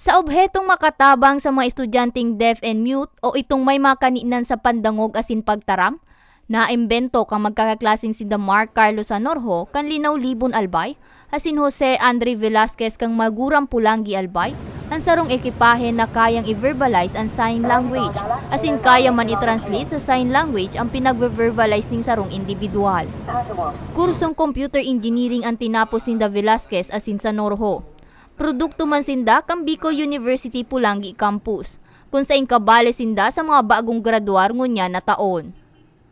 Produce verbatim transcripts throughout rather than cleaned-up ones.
Sa obhetong makatabang sa mga estudyanteng deaf and mute o itong may mga kaninan sa pandangog asin pagtaram, naimbento kan magkakaklaseng sinda Mark Carlos Sanorjo kan Linaw Libon Albay asin Jose Andre Velasquez kan Magurang Polangui Albay, an sarong ekipahe na kayang i-verbalize an sign language, asin kaya man i-translate sa sign language ang pinagve-verbalize ning sarong indibidwal. Kursong computer engineering an tinapos ninda Velasquez asin Sanorjo. Produkto man sinda kan Bicol University Polangui Campus, kun saen kabale sinda sa mga bagong gradwar ngunyan na taon.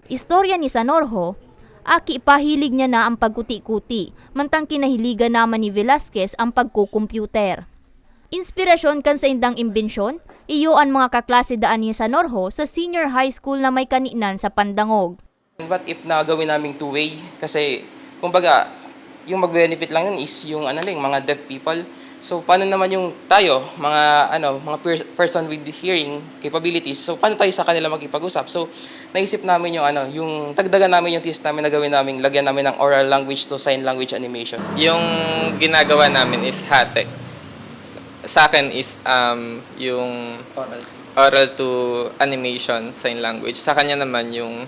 Istorya ni Sanorjo, aki pa hilig niya na an pagkuti-kuti, mantang kinahiligan naman ni Velasquez an pagko-computer. Inspirasyon kan saindang imbensyon, iyo an mga kaklase daan ni Sanorjo sa senior high school na may kaninan sa pandangog. What if na gawin naming two-way? Kasi, kumbaga, yung mag-benefit lang yun is yung ano lang, mga deaf people. So, paano naman yung tayo, mga ano, mga per- person with hearing capabilities? So, paano tayo sa kanila makipag-usap? So, naisip namin yung ano, yung dagdagan namin yung thesis namin na gawin namin, lagyan namin ng oral language to sign language animation. Yung ginagawa namin is hati. Sa akin is um, yung oral to animation, sign language. Sa kanya naman yung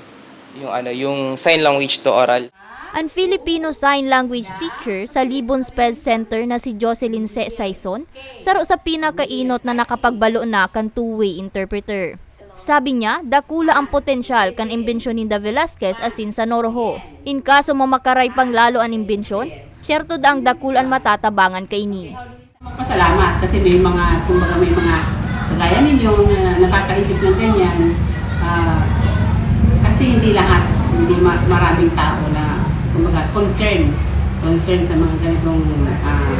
yung ano, yung sign language to oral. An Filipino Sign Language teacher sa Libon Sped Center na si Jocelyn Se Saison, saro sa pinakaenot na nakapagbalo na kan two-way interpreter. Sabi niya, dakula ang potensyal kan imbensyon ninda Velasquez asin Sanorjo. In kaso mamakaray pang lalo an imbensyon, syerto daang dakul an matatabangan kaini. Magpasalamat kasi may mga, kumbaga may mga kagaya ninyo na nakakaisip ng ganyan. Ah, kasi hindi lahat, hindi ma- maraming tao na kumbaga concern, concern sa mga ganitong ah,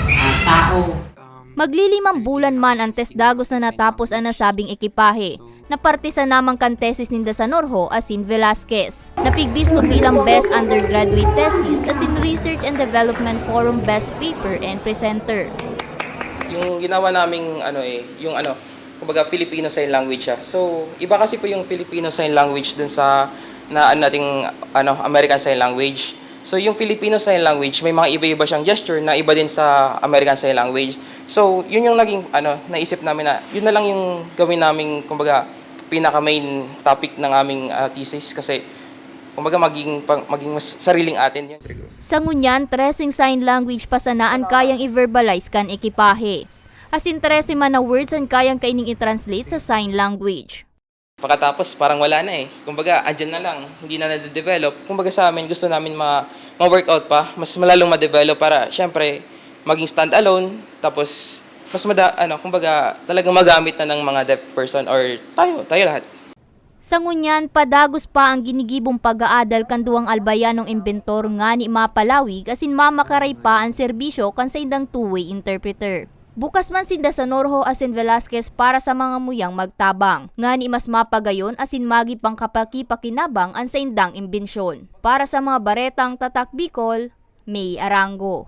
ah, tao. Maglilimang bulan man an test dagos na natapos an nasabing ekipahe, na parte sana man kan thesis ninda Sanorjo asin Velasquez. Napigbisto bilang Best Undergraduate Thesis asin Research and Development Forum Best Paper and Presenter. Yung ginawa naming ano eh, yung ano, kumbaga Filipino Sign Language siya. So, iba kasi po yung Filipino Sign Language dun sa na ano nating ano, American Sign Language. So, yung Filipino Sign Language, may mga iba-iba siyang gesture na iba din sa American Sign Language. So, yun yung naging ano, naisip namin na yun na lang yung gawin naming kumbaga pinaka main topic ng aming ah, thesis kasi kumbaga maging pang- maging mas sariling atin yun. Sa ngunyan, treseng sign language pa sana an kayang i-verbalize kan ekipahe. Asin trese man na words an kayang kaining i-translate sa sign language. Pagkatapos parang wala na eh. Kumbaga, andyan na lang, hindi na nade-develop. Kumbaga sa amin, gusto namin ma- ma-workout pa, mas malalong ma-develop para syempre maging stand-alone, tapos mas mada ano, kumbaga talagang magamit na ng mga deaf person or tayo, tayo lahat. Sa ngunyan, padagos pa ang ginigibong pag-aadal kan duwang Albayanong imbentor ngani mapalawig asin mamakaray pa an serbisyo kan saindang two-way interpreter. Bukas man sinda Sanorjo asin Velasquez para sa mga muyang magtabang, ngani mas mapagayon asin magi pangkapakipakinabang an saindang imbensyon. Para sa mga baretang Tatak Bicol, May Arango.